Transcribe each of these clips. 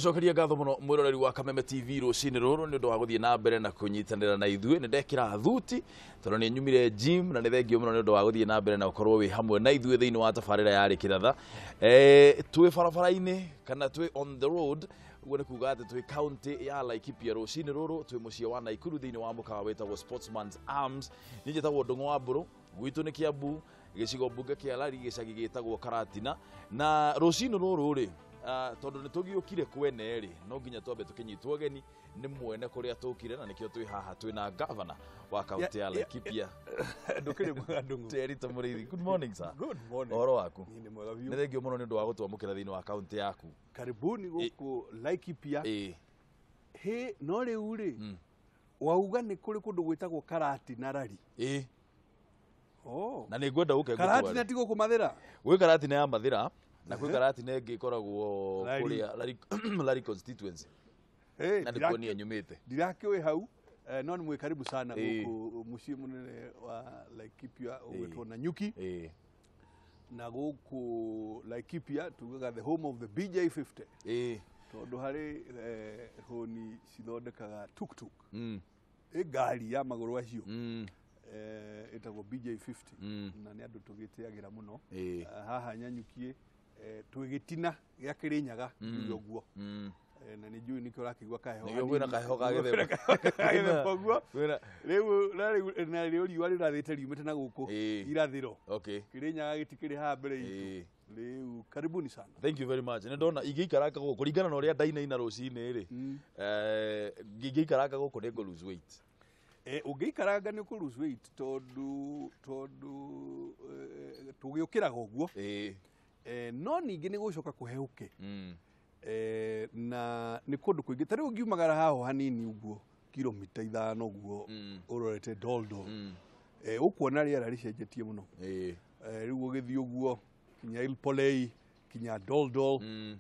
Cokeria ngatho muno mwiroreri wa Kameme TV rucini ruru ni undu wa guthie na mbere na kunyitanira na ithuĩ. Nĩ ndekĩra thuti tondũ nĩ nyumire gym na nĩ thengio mũno nĩ ũndũ wa gũthiĩ na mbere na gũkorwo wĩ hamwe na ithuĩ thĩinĩ wa tabarĩra ya Rĩkĩratha. Twĩ barabara-inĩ kana twĩ on the road, ũguo nĩ kuga atĩ twĩ county ya Laikipia rũcinĩ rũrũ, twĩ mũciĩ wa Naikuru thĩinĩ wa mũkawa wĩtagwo Sportsman's Arms. Niĩ njĩtagwo Ndũng'ũ wa Mbũrũ, gwitũ nĩ Kiambu, gĩcigo mbunge kĩa Lari, gĩcagi gĩtagwo Karatina. Na rũcinĩ rũrũ rĩ, tondũ nĩ tũgĩũkire kwene rĩ, no nginya twambe tũkĩnyitwo ũgeni nĩ mwene kũrĩa tũkire, na nĩkĩo twĩ haha twĩ na governor wa kaunti ya Laikipia. Ndũkĩrĩ mwega, Ndũng'ũ? Nderitu Mũrĩithi. Good morning, sir. Good morning. Ũhoro waku? Niĩ nĩ mwega biũ. Nĩ thengio mũno nĩ ũndũ wa gũtwamũkĩra thĩinĩ wa kaunti yaku. Karibuni gũkũ Laikipia. Hĩ, no rĩu rĩ, wauga nĩ kũrĩ kũndũ gwĩtagwo Karatina Rari. Ĩ. Oh. Na nĩ ngwenda ũke Karatina ngũtware. ti gũkũ Mathĩra? Gwĩ Karatina ya Mathĩra na kwĩ Karatina ĩngĩ ĩkoragwo Lari. kũrĩa Lari constituency. Hĩ, Na nĩkuo niĩ nyumĩte. Ndirakĩũĩ hau, no nĩ mwĩ karibu sana gũkũ mũciĩ mũnene wa Laikipia ũgwĩtwo Nanyuki. Na gũkũ Laikipia tugaga the home of the BJ50. Tondũ harĩ hũni cithondekaga tuk-tuk. Ĩ ngari ya magũrũ acio. Ĩtagwo BJ50. Na nĩ andũ tũgĩtĩagĩra mũno. Haha Nyanyuki twĩ gĩtina gĩa Kĩrĩnyaga, njuge ũguo. Na nĩ njũĩ nĩkĩo ũrakĩigua kaheho. Nĩkĩo kwĩna kaheho ka gĩthemba. Ka gĩthemba ũguo. Kwĩna Rĩu na rĩu na rĩu riũa rĩrathĩte riumĩte na gũkũ irathĩro. Kĩrĩnyaga gĩtikĩrĩ haha mbere itũ. Rĩu karibuni sana. Thank you very much. Nĩ ndona ingĩikaranga gũkũ kũringana na ũrĩa ndainaina rũcinĩ rĩ, ingĩikaranga gũkũ nĩ ngũ lose weight. Ũngĩikaranga nĩ ũkũ lose weight tondũ tũgĩũkĩraga ũguo. No ningĩ nĩ gũcoka kũhehũke. Na nĩ kũndũ kũingĩ ta rĩu ũngiumagara haho hanini ũguo kilomita 5 ũguo ũrorete Doldol, ũkuona rĩera rĩcenjetie mũno. Rĩu ũgĩthiĩ ũguo kinya Ilpolei kinya Doldol,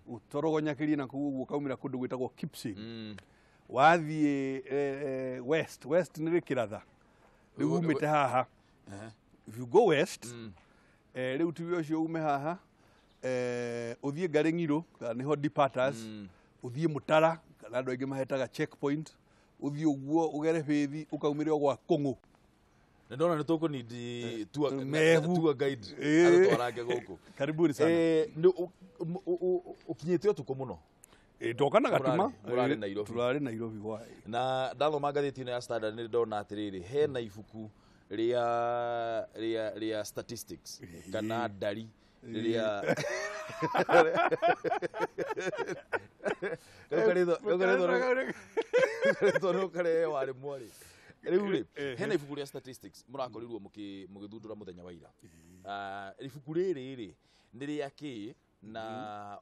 ũtorogonyakĩrie na kũu ũguo ũkaumĩra kũndũ gwĩtagwo Kipsing. Wathiĩ west nĩ Rĩkĩratha, rĩu umĩte haha. If you go west, rĩu tuge ũcio ume haha, ũthiĩ Ngarĩng'irũ kana nĩho Departures, ũthiĩ Mũtara kana andũ aingĩ mahetaga checkpoint, ũthiĩ ũguo ũgere bĩthi ũkaumĩre o gwa Kũng'ũ. Nĩ ndona nĩ tũkũnindi Mehu. tour guide atũtwarange gũkũ. Karibuni sana. Nĩ ũkinyĩte ũtukũ mũno. Ndoka na gatuma. Mũrarĩ Nairobi. Tũrarĩ Nairobi hwaĩ. Na ndathoma ngathĩti ĩno ya Standard nĩ ndona atĩrĩrĩ, hena ibuku rĩa statistics kana ndari rĩrĩa kau karĩtwa no karĩa warĩ mwarĩ. Rĩu rĩ, hena ibuku rĩa statistics mũrakorirwo mũgĩthundũra mũthenya wa ira. Ibuku rĩrĩ rĩ nĩ rĩa kĩ na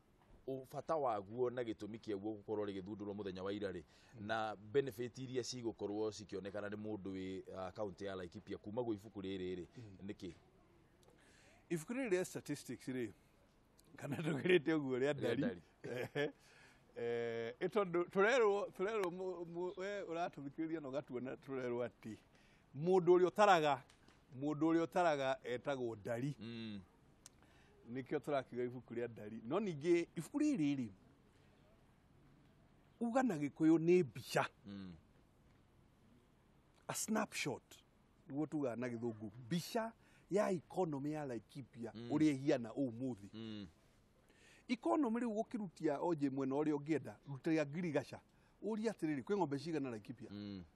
bata waguo na gĩtũmi kĩaguo gũkorwo rĩgĩthundũrwo mũthenya wa ira rĩ, na benefit iria cigũkorwo cikĩonekana nĩ mũndũ wĩ kaunti ya Laikipia kuma gwĩ ibuku rĩrĩ rĩ nĩkĩ? Ibuku rĩrĩ rĩa statistics rĩ, kana tũgĩrĩte ũguo rĩa ndari. Ndari. Ĩ tondũ tũrerwo we ũratũthikĩrĩria na ũgatuona, tũrerwo atĩ mũndũ ũrĩa ũtaraga etagwo ndari. Nĩkĩo tũrakiuga ibuku rĩa ndari. No ningĩ ibuku rĩrĩ rĩ, uga na Gĩkũyũ nĩ mbica, a snapshot nĩguo tugaga na Gĩthũngũ, mbica ya economy ya Laikipia ũrĩa ĩhiana ũmũthĩ. Economy rĩu gũkĩrutia onje mwena ũrĩa ũngĩenda, ruta ngirigaca ũrie atĩrĩrĩ, kwĩ ng'ombe cigana Laikipia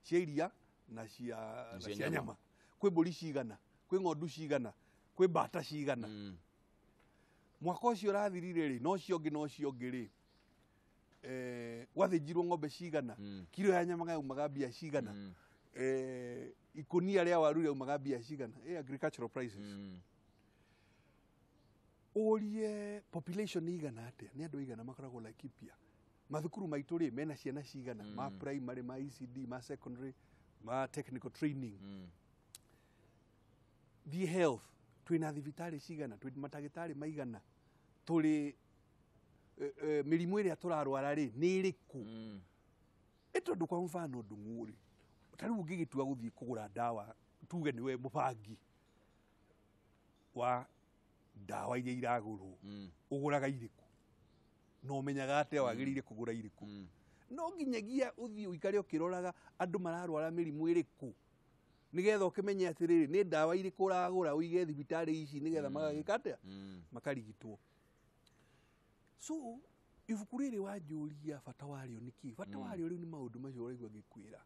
cia iria na cia na cia cia nyama. nyama, kwĩ mbũri cigana, kwĩ ng'ondu cigana, kwĩ mbata cigana, mwaka ũcio ũrathirire rĩ, na ũcio ũngĩ na ũcio ũngĩ rĩ, gwathĩnjirwo ng'ombe cigana, kiro ya nyama yaumaga mbia cigana, ikũnia rĩa waru rĩaumaga mbia cigana, agricultural prices. Ũrie population nĩ igana atĩa, nĩ andũ aigana makoragwo Laikipia, mathukuru maitũ rĩ mena ciana cigana, ma primary, ma ECD, ma secondary, ma technical training. Thiĩ health, twĩna thibitarĩ cigana, twĩ matagĩtarĩ maigana, tũrĩ mĩrimũ ĩrĩa tũrarwara rĩ nĩ ĩrĩkũ? Ĩ tondũ kwa mfano Ndung'u rĩ, ta rĩu ũngĩgĩtua gũthiĩ kũgũra ndawa, tuge nĩwe mũbangi wa ndawa iria iragũrwo, ũgũraga irĩkũ? Na ũmenyaga atĩa wagĩrĩire kũgũra irĩkũ? No nginyagia ũthiĩ ũikare ũkĩroraga andũ mararwara mĩrimũ ĩrĩkũ, nĩgetha ũkĩmenye atĩrĩrĩ, nĩ ndawa irĩkũ ũragũra ũige thibitarĩ ici, nĩgetha magagĩka atĩa, makarigitwo. So ibuku rĩrĩ wanjũria bata warĩo nĩ kĩ? Bata warĩo rĩu nĩ maũndũ macio ũraigua ngĩkwĩra.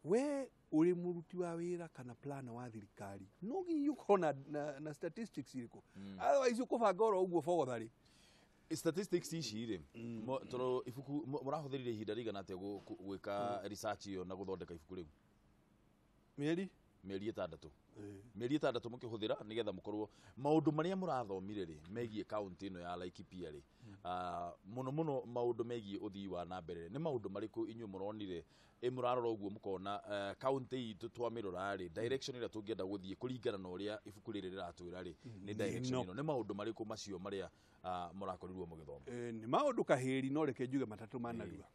We ũrĩ mũruti wa wĩra kana planner wa thirikari, no nginya ũkorwo na statistics irĩkũ, otherwise ũkũbanga oro ũguo bogotharĩ. Statistics ici rĩ, tondũ ibuku mũrahũthĩrire ihinda rĩigana atĩa gwĩka research ĩyo na gũthondeka ibuku rĩu? Mĩeri. Mĩeri 6. Mĩeri 6 mũkĩhũthĩra nĩgetha mũkorwo maũndũ marĩa mũrathomire rĩ megiĩ kaunti ĩno ya Laikipia rĩ, mũno mũno maũndũ megiĩ ũthii wa na mbere, nĩ maũndũ marĩkũ inyuĩ mũronire mũrarora ũguo mũkona kaunti itũ twamĩrora rĩ, direction ĩrĩa tũngĩenda gũthiĩ kũringana na ũrĩa ibuku rĩrĩ rĩratwĩra rĩ, nĩ direction ĩno? Nĩ maũndũ marĩkũ macio marĩa mũrakorirwo mũgĩthoma? Nĩ maũndũ kahĩri, no reke njuge matatũ ma narua.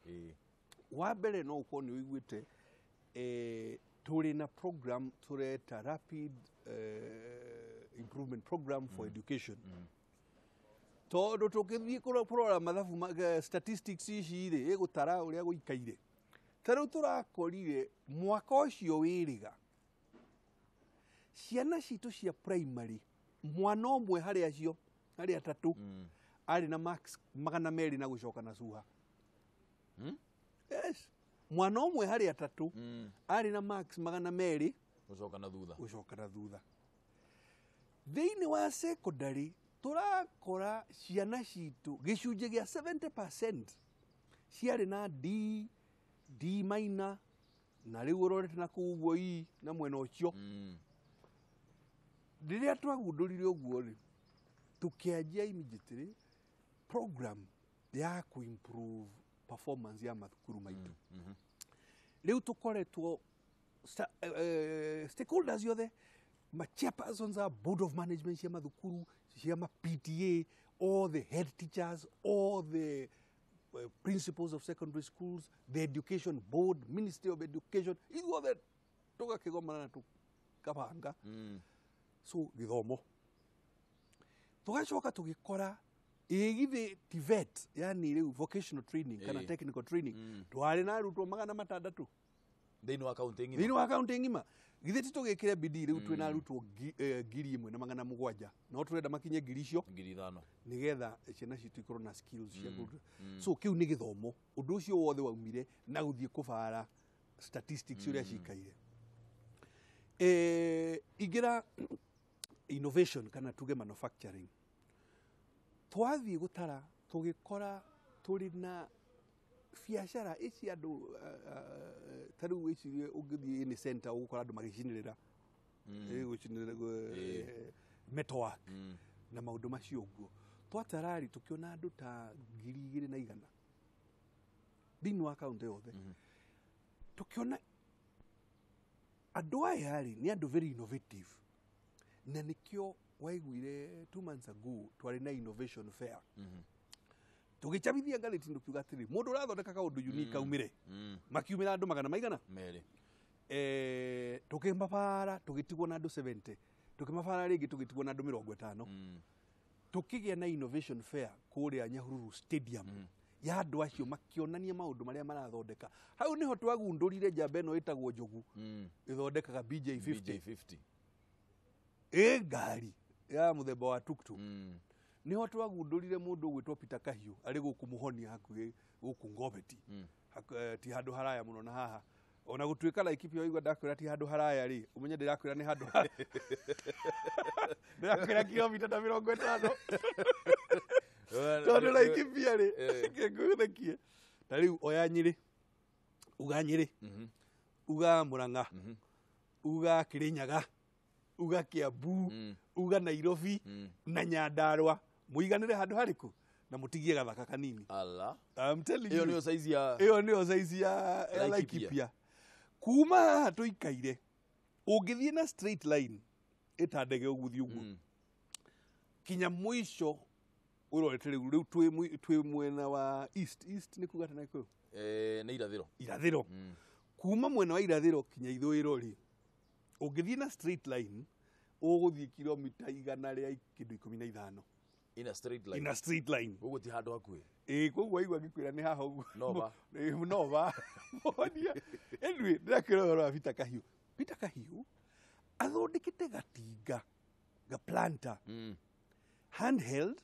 Wa mbere, no ũkorwo nĩ ũiguĩte tũrĩ na program tũreta Rapid Improvement Program for Education, tondũ tũkĩthiĩ kũrora mathabu statistics ici rĩ, ĩgũtara ũrĩa gũikaire. Ta rĩu tũrakorire mwaka ũcio wĩrĩga ciana citũ cia primary, mwana ũmwe harĩ acio harĩ atatũ arĩ na marks 200 na gũcoka na cuha. Yes, mwana ũmwe harĩ atatũ arĩ na marks 200 gũcoka na thutha. Gũcoka na thutha. Thĩinĩ wa secondary tũrakora ciana citũ gĩcunjĩ gĩa 70% ciarĩ na D, D minor, na rĩu ũrorete na kũu ũguo E na mwena ũcio. Rĩrĩa twagundũrire ũguo rĩ, tũkĩanjia immediately program ya kũ-improve performance ya mathukuru maitũ. Rĩu tũkoretwo stakeholders yothe, ma chairpersons a board of management cia mathukuru, cia ma PTA, all the head teachers, all the principals of secondary schools, the education board, Ministry of Education, ithuothe tũgakĩgomana na tũkabanga. So gĩthomo, tũgacoka tũgĩkora ĩ githĩ TVET, yani rĩu vocational training kana technical training, twarĩ na arutwo 600 thĩinĩ wa kaunti ng'ima. Thĩinĩ wa kaunti ng'ima. Githĩ ti tũgĩkĩre bidii? Rĩu twĩna arutwo 1700, no tũrenda makinye ngiri icio 5,000 nigetha ciana citũ ikorwo na skills cia kũruta. So kĩu nĩ gĩthomo. Ũndũ ũcio wothe waumire na gũthiĩ kũbara statistics ũrĩa cikaire. Ingĩra innovation kana tuge manufacturing, twathiĩ gũtara tũgĩkora tũrĩ na biacara ici andũ ta rĩu ici ũngĩthiĩ nĩ center ũgũkora andũ magĩcinĩrĩra, gũcinĩrĩra metalwork na maũndũ macio ũguo. Twatarari tũkĩona andũ ta 2,100 thĩinĩ wa kaunti yothe. Tũkĩona andũ aya rĩ, nĩ andũ very innovative, na nĩkĩo waiguire 2 months ago twarĩ na innovation fair. Tũgĩcabithia ngathĩti, tũkiuga atĩrĩ, mũndũ ũrathondeka kaũndũ unique aumĩre. Makiumĩra andũ magana maigana 2. Tũkĩmabara tũgĩtigwo na andũ 70, tũkĩmabara rĩngĩ tũgĩtigwo na andũ 50. Tũkĩgĩa na innovation fair kũrĩa Nyahururu Stadium ya andũ acio makĩonania maũndũ marĩa marathondeka. Hau nĩho twagundũrire njamba ĩno ĩtagwo Njogu, ĩthondekaga BJ50. BJ50. Ĩ ngari ya mũthemba wa tuktuk. Niho twagundũrire mũndũ ũgwĩtwo Peter Kahiũ arĩ gũkũ Mũhonia hakuhĩ gũkũ Ngobeti. Ti handũ haraya mũno na haha, ona gũtuĩka Laikipia waigua ndakwĩra ti handũ haraya rĩ, ũmenye ndĩrakwĩra nĩ handũ ndĩrakwĩra kilomita ta 50, tondũ Laikipia rĩ, ngũthekie, ta rĩu oya Nyĩrĩ, uga Nyĩrĩ, uga Mũrang'a, uga Kĩrĩnyaga, uga Kiambu, uga Nairobi na Nyandarua, mũiganĩre handũ harĩkũ na mũtigie gathaka kanini. Ala. I'm telling ĩyo you. Nĩyo size ya Ĩyo nĩyo size ya Laikipia. Laikipia. Kuma haha tũikaire ũngĩthiĩ na straight line ĩta ndege ũguo thiĩ ũguo kinya mũico ũrorete rĩu twĩ mwena wa east. East nĩ kuga atĩa na Gĩkũyũ? Nĩ irathĩro. Irathĩro. Kuma mwena wa irathĩro kinya ithũĩro rĩ, ũngĩthiĩ na straight line ũgũthiĩ kilomita 115. In a straight line. In a straight line. Ũguo ti handũ hakuhĩ. Ĩĩ, koguo waigua ngĩkwĩra nĩ haha ũguo. Nova. Ĩĩ, Nova. Mũhonia. Anyway, ndĩrakwĩra ũhoro wa Peter Kahiũ. Peter Kahiũ athondekete gatinga, ga planter, handheld,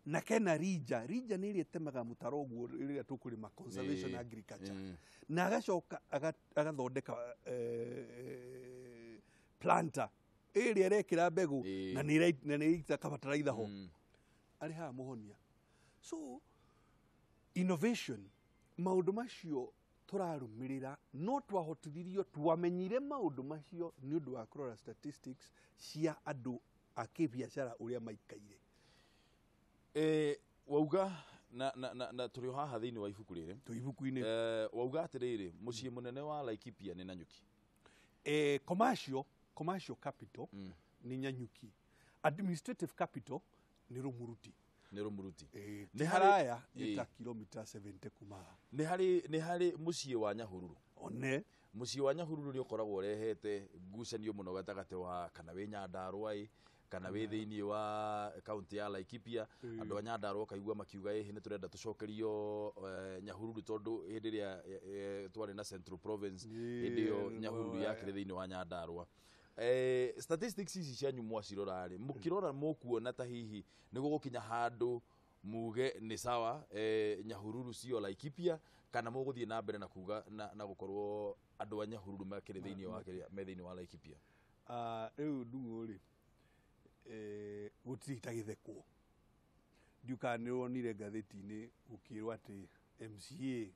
na kena rija. Rija nĩ ĩrĩa ĩtemaga mũtaro ũguo rĩrĩa tũkũrĩma conservation agriculture. Na agacoka agathondeka planter ĩrĩa ĩrekĩra mbegũ na nĩ ĩraita kabataraitha ho. Arĩ haha Mũhonia. So innovation, maũndũ macio tũrarũmĩrĩra, no twahotithirio, twamenyire maũndũ macio nĩ ũndũ wa kũrora statistics cia andũ a kĩbiacara ũrĩa maikaire. Wauga na tũrĩ o haha thĩinĩ wa ibuku rĩrĩ. Tũ ibuku-inĩ. Wauga atĩrĩrĩ, mũciĩ mũnene wa Laikipia nĩ Nanyuki. Commercial capital nĩ Nanyuki. Administrative capital nĩ Rumuruti. Nĩ Rumuruti. Nĩ haraya nĩ ta kilomita 70 kuma haha. Nĩ harĩ mũciĩ wa Nyahururu. One. Mũciĩ wa Nyahururu nĩ ũkoragwo ũrehete ngucanio mũno gatagatĩ wa kana wĩ Nyandarua ĩ, kana wĩ thĩinĩ wa kaunti ya Laikipia. Andũ a Nyandarua ũkaigua makiuga ĩhĩ nĩ tũrenda tũcokerio Nyahururu tondũ hĩndĩ ĩrĩa twarĩ na Central Province, hĩndĩ ĩyo Nyahururu yakĩrĩ thĩinĩ wa Nyandarua. Statistics ici cianyu mwacirora rĩ, mũkĩrora mũkuona ta hihi nĩ gũgũkinya handũ muge nĩ sawa, Nyahururu cio Laikipia, kana mũgũthiĩ na mbere na kuga na gũkorwo andũ a Nyahururu makĩrĩ thĩinĩ wa kĩrĩa me thĩinĩ wa Laikipia? Rĩu Ndung'u rĩ, gũtirĩ ta gĩthekwo. Ndiũ kana nĩ wonire ngathĩti-inĩ gũkĩrwo atĩ MCA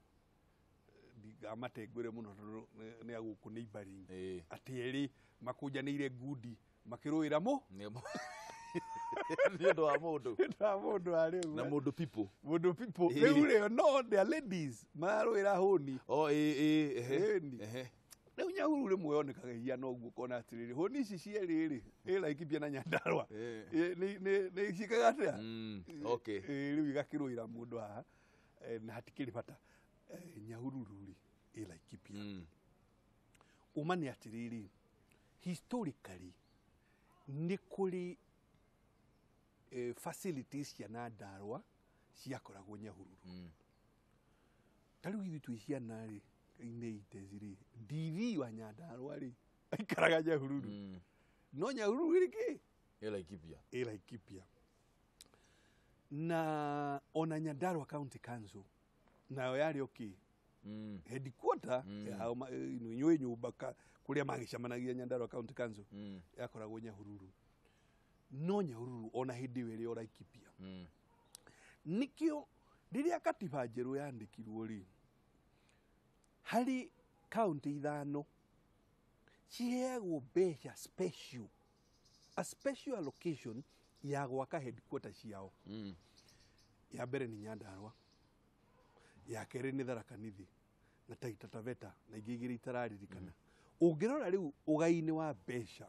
ndigamatengwĩre mũno tondũ nĩ a gũkũ neighboring. Atĩ erĩ makũnjanĩire ngundi makĩrũĩra mũ? Nĩ ũndũ wa mũndũ. Nĩ ũndũ wa mũndũ harĩa ũguo. Na mũndũ people. Mũndũ people. Rĩu rĩ, no, they are ladies mararũĩra hũni. Oh, ĩ, ehe. Ĩni. Ehe. Rĩu Nyahururu rĩmwe yonekaga ĩhiana ũguo ũkona atĩrĩrĩ, hũni ici cierĩ rĩ, ĩ Laikipia na Nyandarua. Nĩ ciĩkaga atĩa? Okay. Rĩu igakĩrũĩra mũndũ haha, na hatikĩrĩ bata. Nyahururu rĩ, ĩ Laikipia. Ũma nĩ atĩrĩrĩ, historically nĩ kũrĩ facilities cia Nyandarua ciakoragwo Nyahururu. Ta rĩu ithuĩ twĩ ciana rĩ, in 80s rĩ, DV wa Nyandarua rĩ, aikaraga Nyahururu. No Nyahururu ĩrĩ kĩ? Ĩ Laikipia. Ĩ Laikipia. Na ona Nyandarua County Council nayo yarĩ okay. Headquarter yao inyuĩ nyũmba kũrĩa magĩcemanagia Nyandarua County Council yakoragwo Nyahururu. No Nyahururu ona hĩndĩ ĩyo ĩrĩ o Laikipia. Nĩkĩo rĩrĩa katiba njerũ yandĩkirwo rĩ, harĩ kaunti ithano ciheagwo mbeca special, a special allocation ya gwaka headquarter ciao. Ya mbere nĩ Nyandarua, ya kerĩ nĩ Tharaka Nithi na Taita Taveta na ingĩ igĩrĩ itararirikana. Ũngĩrora rĩu ũgai-inĩ wa mbeca,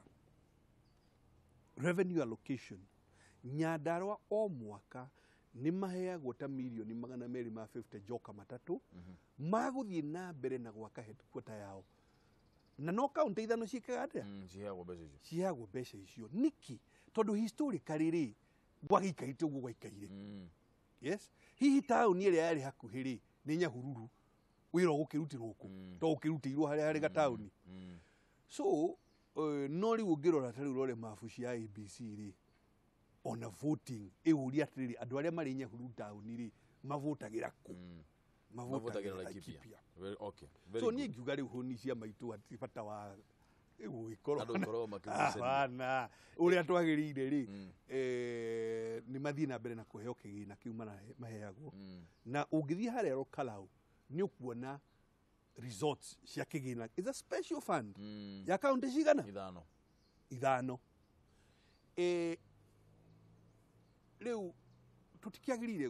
revenue allocation, Nyandarua o mwaka nĩ maheagwo ta mirioni 250 joka matatũ magũthiĩ na mbere na gwaka headquarter yao. Na no kaunti ithano ciĩkaga atĩa? Ciheagwo mbeca icio. Ciheagwo mbeca icio. Nĩkĩ? Tondũ historically rĩ, gwagĩikarĩte ũguo gwaikaire. Yes. Hihi taũni ĩrĩa yarĩ hakuhĩ rĩ, nĩ Nyahururu, wĩra ũgũkĩrutĩrwo kũ? To ũkĩrutĩirwo harĩa harĩ gataũni. So, no rĩu ũngĩrora ta rĩu ũrore mabu cia ABC rĩ, ona voting, ĩũria atĩrĩrĩ, andũ arĩa marĩ Nyahururu taũni rĩ, mavotagĩra kũ? Mavotagĩra Laikipia. Okay. Very So good. niĩ ngiuga rĩu hũni cia maitũ hatirĩ bata wa gũgĩkorwo. Andũ gũkorwo makĩgucania. Hapana. Ũrĩa twagĩrĩire rĩ, nĩ mathiĩ na mbere na kũheo kĩgĩna kĩu maheagwo. Na ũngĩthiĩ harĩa Olkalau, nĩ ũkuona results cia kĩgĩna. It's a special fund. Ya kaunti cigana? Ithano. Ithano. Rĩu tũtikĩagĩrĩire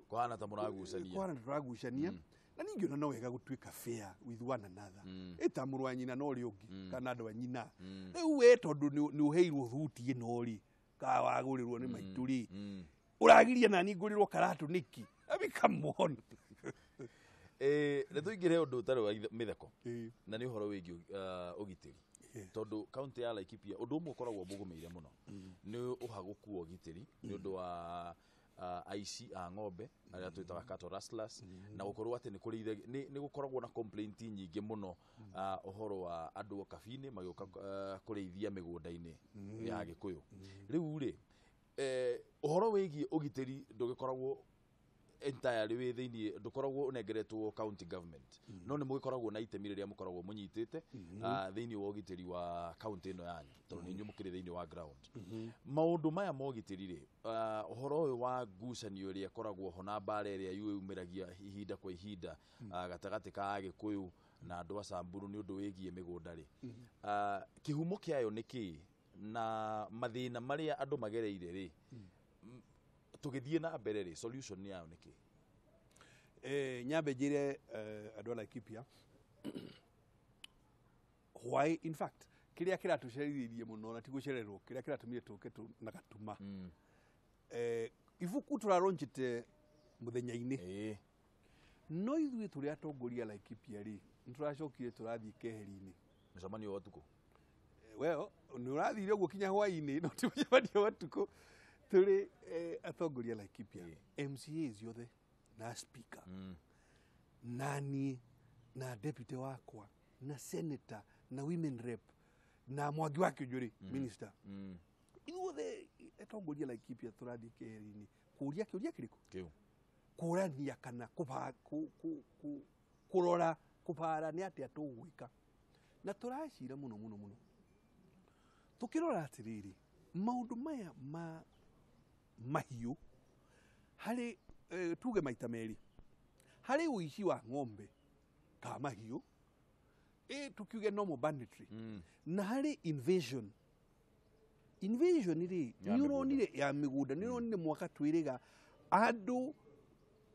Kũhana ta mũragucania. Kũhana ta tũragucania. Na ningĩ ona no wega gũtuĩka fair with one another. Ĩta mũrũ wa nyina na ũrĩa ũngĩ, kana andũ a nyina. Rĩu we tondũ nĩ ũheirwo thuti ĩno rĩ, ka wagũrĩrwo nĩ maitũ rĩ, ũragiria nani ngũrĩrwo karatũ nĩkĩ? I mean, come on. Nĩ tũingĩre ũndũ ũtarĩ wa mĩtheko. Na nĩ ũhoro wĩgiĩ ũgitĩri. Tondu county ya Laikipia undu umwe ukoragwo mũgũmĩire mũno nĩ ũhagũku wa ũgitĩri nĩ ũndũ wa aici a ng'ombe arĩa twĩtaga cattle rustlers, na gũkorwo atĩ nĩ gũkoragwo na complaint nyingĩ mũno ũhoro wa andũ kabini magĩũka kũrĩithia mĩgũnda-inĩ ya Gĩkũyũ. Rĩu rĩ, ũhoro wĩgiĩ ũgitĩri ndũgĩkoragwo entirely wĩ thĩinĩ, ndũkoragwo ũnengeretwo county government, no nĩ mũgĩkoragwo na itemi rĩrĩa mũkoragwo mũnyitĩte thĩinĩ wa ũgitĩri wa county ĩno yanyu, tondũ nĩ inyuĩ mũkĩrĩ thĩinĩ wa ground. Maũndũ maya ma ũgitĩri rĩ, ũhoro ũyũ wa ngucanio ĩrĩa ĩkoragwo ho na mbara ĩrĩa yumĩragia ihinda kwa ihinda gatagatĩ ka Agĩkũyũ na andũ a Samburu nĩ ũndũ wĩgiĩ mĩgũnda rĩ, kĩhumo kĩayo nĩ kĩĩ na mathĩna marĩa andũ magereire rĩ, tũgĩthiĩ na mbere rĩ, solution yayo nĩ kĩĩ? Nyambe njĩre andũ a Laikipia why, in fact, kĩrĩa kĩratũcerithĩirie mũno na ti gũcererwo, kĩrĩa kĩratũmire tũke na gatuma, ibuku tũraronjete mũthenya-inĩ, no ithuĩ tũrĩ atongoria Laikipia rĩ, nĩ tũracokire tũrathiĩ keheri-inĩ. Mũcemanio wa ũtukũ? Well, nĩ ũrathire ũguo kinya hwaĩ-inĩ, no ti mũcemanio wa ũtukũ. Tũrĩ atongoria Laikipia, MCAs yothe na speaker, na niĩ na deputy wakwa na senator na women rep na Mwangi wa Kĩũnjũrĩ minister, ithuothe atongoria Laikipia tũrathiĩ keheri-inĩ kũria kĩũria kĩrĩkũ? Kĩu. Kũrania kana kũrora kũbara nĩ atĩa tũgwĩka, na tũracira mũno mũno mũno tũkĩrora atĩrĩrĩ, maũndũ maya ma mahiũ harĩ tuge maita merĩ, harĩ ũici wa ng'ombe ka mahiũ, tukiuge normal banditry, na harĩ invasion. Invasion rĩ, nĩ ũronire ya mĩgũnda, nĩ ũronire mwaka twĩrĩga andũ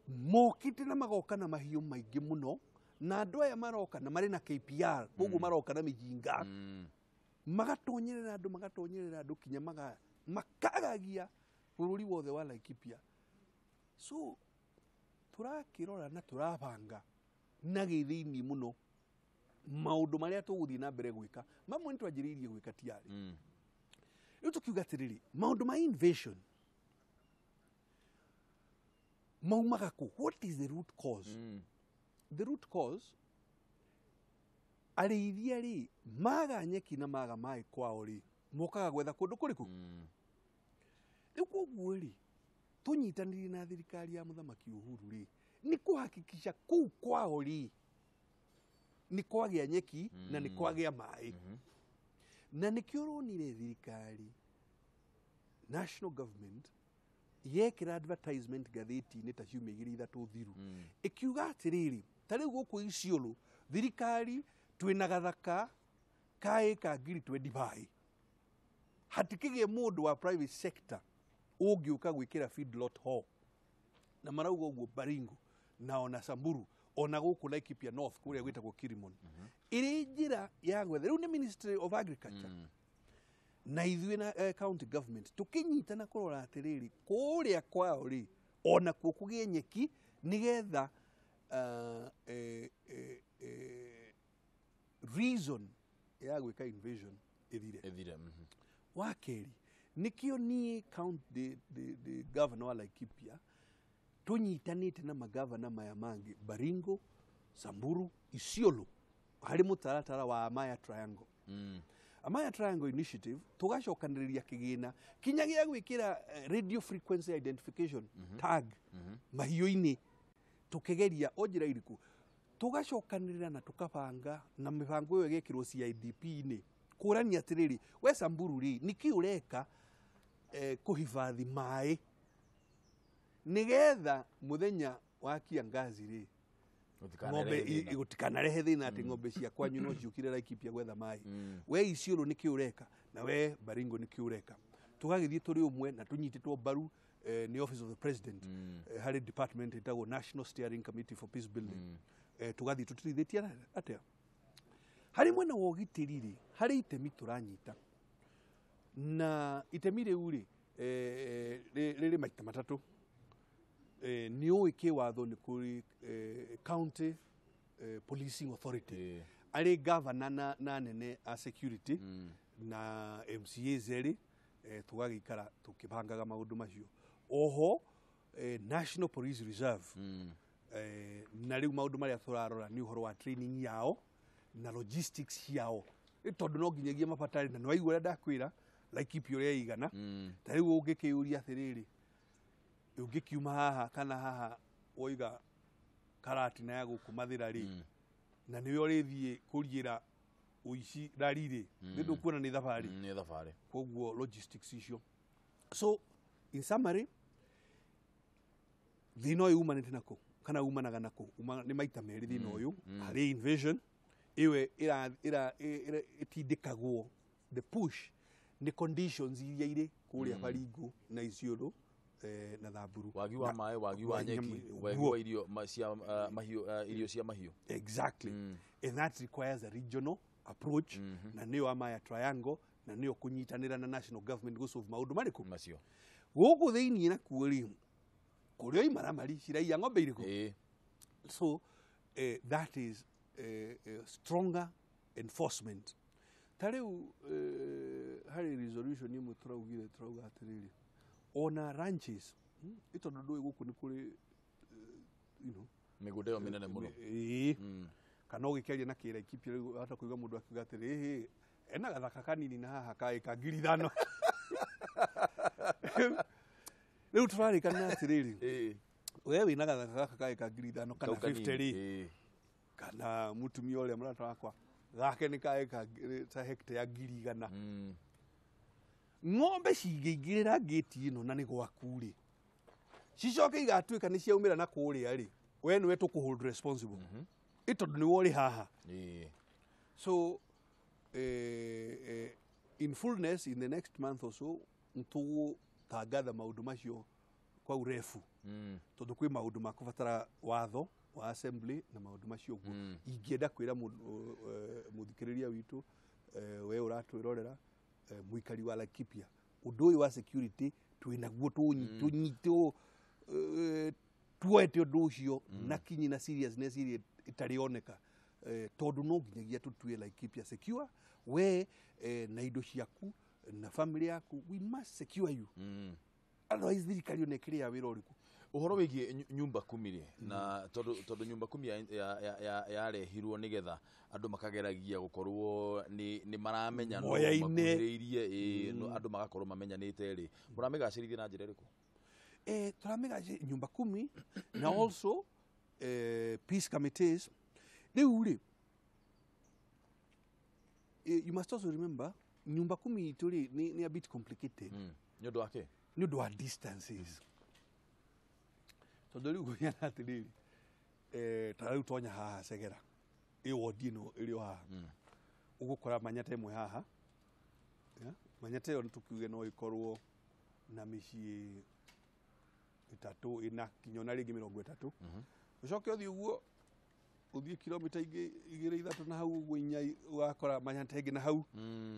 mokĩte na magoka na mahiũ maingĩ mũno, na andũ aya maroka na marĩ na KPR, koguo maroka na mĩjinga, magatonyerera andũ, magatonyerera andũ kinya makagagia bũrũri wothe wa Laikipia. So tũrakĩrora na tũrabanga na gĩthĩinĩ mũno maũndũ marĩa tũgũthiĩ na mbere gwĩka, mamwe nĩ twanjĩrĩirie gwĩka tiarĩ. Rĩu tũkiuga atĩrĩrĩ, maũndũ ma invasion maumaga kũ? What is the root cause? The root cause, arĩithia rĩ maga nyeki na maga maĩ kwao rĩ, mokaga gwetha kũndũ kũrĩkũ? Rĩu koguo rĩ, tũnyitanĩire na thirikari ya Mũthamaki Uhuru rĩ, nĩ kũhakikisha kũu kwao rĩ nĩ kwagĩa nyeki na nĩ kwagĩa maĩ. Na nĩkĩo ũronire thirikari, national government, yekĩra advertisement ngathĩti-inĩ ta ciumia igĩrĩ ithatũ thiru, ĩkiuga atĩrĩrĩ, ta rĩu gũkũ Isiolo thirikari twĩna gathaka ka ĩka 25,000, hatikĩgĩe mũndũ wa private sector ũngĩũka gwĩkĩra feedlot ho. Na marauga ũguo Baringo na ona Samburu ona gũkũ Laikipia North kũrĩa gwĩtagwo Kirimon, ĩrĩ njĩra ya gwetha. Rĩu nĩ Ministry of Agriculture na ithuĩ na county government tũkĩnyitana kũrora atĩrĩrĩ, kũrĩa kwao rĩ ona kuo kũgĩe nyeki, nĩgetha reason ya gwĩka invasion ĩthire. Wa kerĩ, nĩkĩo niĩ county the governor wa Laikipia tũnyitanĩte na magavana maya mangĩ Baringo, Samburu, Isiolo harĩ mũtaratara wa Amaya Triangle. Amaya Triangle Initiative tũgacokanĩrĩria kĩgĩna kinya gĩa gwĩkĩra radio frequency identification tag mahiũ-inĩ, tũkĩgeria o njĩra irĩkũ, tũgacokanĩrĩra na tũkabanga na mĩbango ĩyo ĩgekĩrwo CIDP-inĩ, kũrania atĩrĩrĩ, we Samburu rĩ, nĩkĩ ũreka kũhifadhi maĩ nĩgetha mũthenya wa kiangazi rĩ ng'ombe gũtikanarehe thĩna atĩ ng'ombe cia kwanyu no ciũkire Laikipia gwetha maĩ. We Isiolo nĩkĩ ũreka na we Baringo nĩkĩ ũreka? Tũgagĩthiĩ tũrĩ ũmwe na tũnyitĩtwo mbaru nĩ Office of the President, harĩ department ĩtagwo National Steering Committee for Peace Building. Tũgathiĩ tũtirithĩtie atĩa harĩ mwena wa ũgitĩri rĩ, harĩ itemi tũranyita, na itemi rĩu rĩ rĩrĩ maita matatũ. Nĩ ũĩ kĩwatho nĩ kũrĩ county policing authority. Arĩ governor na anene a security na MCAs erĩ, tũgagĩikara tũkĩbangaga maũndũ macio. Oho National Police Reserve, na rĩu maũndũ marĩa tũrarora nĩ ũhoro wa training yao na logistics ciao. Nĩ tondũ no nginyagia mabatare, na nĩwaigua ũrĩa ndakwĩra Laikipia ũrĩa ĩigana. Ta rĩu ũngĩkĩũria atĩrĩrĩ, ũngĩkiuma haha kana haha woiga Karatina ya gũkũ Mathĩra rĩ, na nĩwe ũrĩthiĩ kũriĩra ũici rari rĩ, nĩ ndũkuona nĩ thabarĩ. Nĩ thabarĩ. Koguo logistics icio. So in summary, thĩna ũyũ umanĩte nakũ kana umanaga nakũ? Nĩ maita merĩ thĩna ũyũ. Harĩ invasion ĩwe ĩtindĩkagwo, the push nĩ conditions iria irĩ kũrĩa Baringo na Isiolo na Thamburu. Wagi wa maĩ, wagi wa nyeki, wagi wa irio cia mahiũ, irio cia mahiũ. Exactly. And that requires a regional approach, na nĩyo Amaya Triangle, na nĩyo kũnyitanĩra na national government gũsolve maũndũ marĩkũ macio. Gũkũ thĩiniĩ nakuo rĩ, kũrĩa imaramari ciraiya ng'ombe irĩkũ. So that is stronger enforcement. Ta rĩu harĩ resolution ĩmwe tũraugire, tũrauga atĩrĩrĩ, ona ranches, ĩ tondũ ndũĩ gũkũ nĩ kũrĩ mĩgũnda ĩyo mĩnene mũno. Ĩĩ. Kana ũgĩkĩaria na kĩraikipia rĩu hata kũigua mũndũ akiuga atĩrĩ, ĩhĩ, ena gathaka kanini na haha ka ĩka 5,000. Rĩu tũrarĩkana atĩrĩrĩ, we wĩna gathaka gaka ka ĩka 5,000 kana Kau kanini. 50 rĩ, kana mũtumia ũrĩa mũrata wakwa gake nĩ ka ĩka ta hekta ya 100,000. Ng'ombe cingĩingĩrĩra ngĩti ĩno na nĩ gwaku rĩ, cicoke igatuĩka nĩ ciaumĩra na kũrĩa rĩ, we nĩwe tũkũ hold responsible. Ĩ tondũ nĩwe ũrĩ haha. So in fullness, in the next month or so, nĩtũgũtangatha maũndũ macio kwa urefu, tondũ kwĩ maũndũ ma kũbatara watho wa assembly na maũndũ macio ũguo. Ingĩenda kwĩra mũthikĩrĩria witũ, we ũratwĩrorera, mũikari wa Laikipia, ũndũ ũyũ wa security twĩnaguo, tũnyitwo, tuoete ũndũ ũcio na kinyi na seriousness iria ĩtarĩ oneka, tondũ no nginyagia tũtue Laikipia secure. We na indo ciaku na family yaku, we must secure you. Otherwise thirikari ona ĩkĩrĩ ya wĩra ũrĩkũ? Ũhoro wĩgiĩ nyumba kumi rĩ, na tondũ nyumba kumi yarehirwo nĩgetha andũ makageragia gũkorwo nĩ maramenya nũ Moyaine. makuhĩrĩirie, ĩĩ, andũ magakorwo mamenyanĩte rĩ, mũramĩgacĩrithia na njĩra ĩrĩkũ? Tũramĩgacĩrithia nyumba kumi na also peace committees. Rĩu rĩ, you must also remember nyumba kumi itũ rĩ nĩ a bit complicated. Nĩ ũndũ wa kĩ? Nĩ ũndũ wa distances, tondũ rĩu kũhiana atĩrĩrĩ, ta rĩu tonya haha Segera, ĩ wodi ĩno ĩrĩ o haha, ũgũkora manyata ĩmwe haha. Yeah? Manyata ĩyo tũkiuge no ĩkorwo na mĩciĩ 3, 4, kinya ona rĩngĩ 30. Ũcoke ũthiĩ ũguo, ũthiĩ kilomita ingĩ 2, 3 na hau ũguo 4, ũgakora manyata ĩngĩ na hau,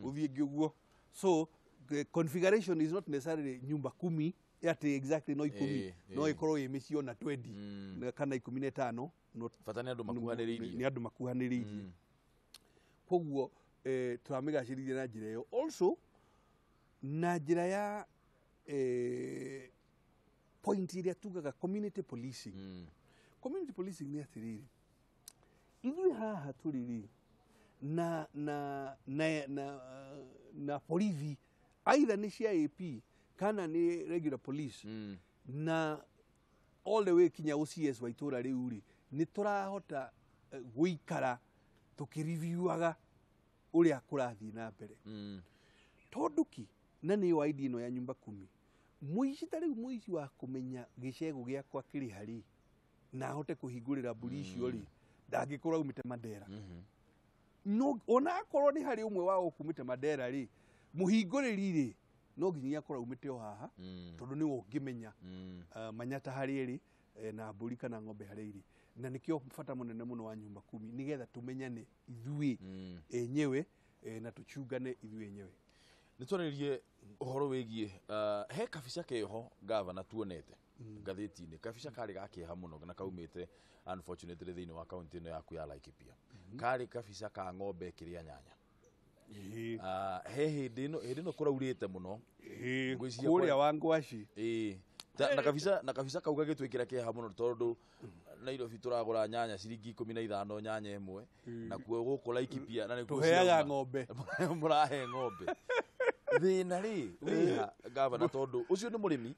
ũthiĩ ĩngĩ ũguo. So the configuration is not necessarily nyumba kumi atĩ exactly no 10, no ĩkorwo ĩ mĩciĩ ona 20 kana 15, no Bata nĩ andũ makuhanĩrĩirie. Nĩ andũ makuhanĩrĩirie. Koguo tũramĩgacĩrithia na njĩra ĩyo, also na njĩra ya point ĩrĩa tugaga community policing. Community policing nĩ atĩrĩrĩ, ithuĩ haha tũrĩ rĩ na borithi, either nĩ cia AP kana nĩ regular police, na all the way kinya OCS wa itũra rĩu rĩ, nĩ tũrahota gũikara tũkĩriviuaga ũrĩa kũrathiĩ na mbere. Tondũ ki na nĩyo idea ĩno ya nyumba kumi, mũici ta rĩu, mũici wa kũmenya gĩcegũ gĩakwa kĩrĩ harĩ na ahote kũhingũrĩra mbũri icio rĩ, ndangĩkorwo aumĩte Mandera. No ona akorwo nĩ harĩ ũmwe wao ũkumĩte Mandera rĩ, mũhingũrĩri rĩ, no nginya akorwo aumĩte o haha, tondũ nĩwe ũngĩmenya manyata harĩa ĩrĩ, na mbũri kana ng'ombe harĩa irĩ. Na nĩkĩo bata mũnene mũno wa nyumba kumi, nĩgetha tũmenyane ithuĩ enyewe, na tũchungane ithuĩ enyewe. Nĩ twarĩrie ũhoro wĩgiĩ, he kabica keho gavana tuonete. Ngathĩti-inĩ kabica karĩ ga kĩeha mũno na kaumĩte unfortunately thĩinĩ wa kaunti ĩno yaku ya Laikipia. Karĩ kabica ka ng'ombe ĩkĩrĩa nyanya. He hĩndĩ ĩno kũraurĩte mũno. Ngwĩciria Kũrĩa wa ngwaci. Ĩĩ. Na kabica kau gagĩtwĩkĩra kĩeha mũno tondũ Nairobi tũragũra nyanya ciringi 15 nyanya ĩmwe, nakuo gũkũ Laikipia na nĩkuo Tũheaga cirauma. ng'ombe. Mũrahe ng'ombe. Thĩna rĩ wĩha, gavana, tondũ ũcio nĩ mũrĩmi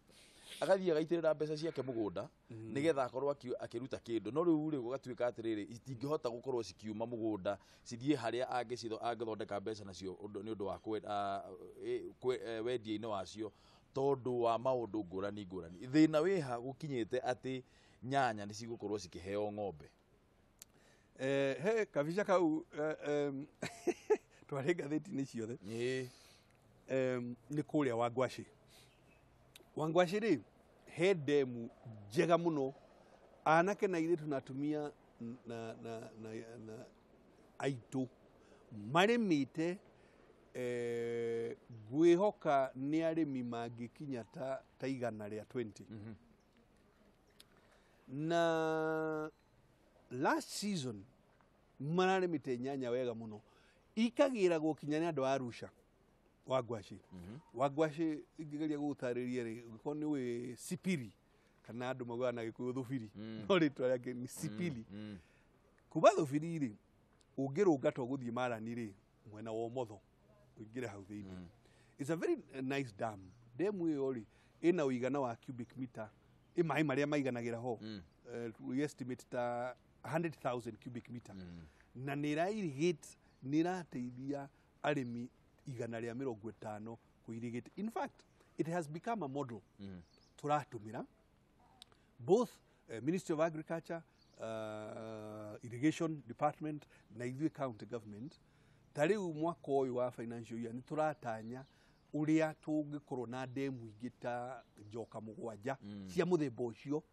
agathiĩ agaitĩrĩra mbeca ciake mũgũnda nĩgetha akorwo akĩruta kĩndũ, no rĩu rĩ gũgatuĩka atĩrĩrĩ, itingĩhota gũkorwo cikiuma mũgũnda cithiĩ harĩa angĩthondeka mbeca nacio nĩ ũndũ wa wendia-inĩ wacio tondũ wa maũndũ ngũrani ngũrani. Thĩna wĩha gũkinyĩte atĩ nyanya nĩ cigũkorwo cikĩheo ng'ombe? He kabica kau twarĩ ngathĩti-inĩ ciothe. Nĩ kũrĩa Wangwacĩ. Wangwacĩ rĩ, he ndemu njega mũno, anake na airĩtu na atumia na aitũ marĩmĩte. Ngwĩhoka nĩ arĩmi mangĩkinya ta 120. Na last season mararĩmĩte nyanya wega mũno, ikagĩragwo kinya nĩ andũ a Arusha. Wangwacĩ, Wangwacĩ, ingĩgeria gũgũtarĩria rĩ, ũngĩkorwo nĩ ũĩ Sipiri, kana andũ maugaga na Gĩkũyũ Thubiri, no rĩtwa rĩake nĩ Sipili. Kuma Thubiri rĩ, ũngĩrũnga to gũthiĩ Marani rĩ, mwena wa ũmotho ũingĩre hau thĩinĩ. It's a very nice dam. Demu ĩyo rĩ, ĩna ũigana wa cubic meter ĩ maĩ marĩa maiganagĩra ho, we estimate ta 100,000 cubic meter, na nĩ ĩra irrigate, nĩ ĩrateithia arĩmi 150 kũ irrigate. In fact, it has become a model tũratũmĩra both Ministry of Agriculture, Irrigation Department na ithuĩ county government. Ta rĩu mwaka ũyũ wa financial year nĩ tũratanya ũrĩa tũngĩkorwo na ndemu ingĩ ta njoka 7 cia mũthemba ũcio.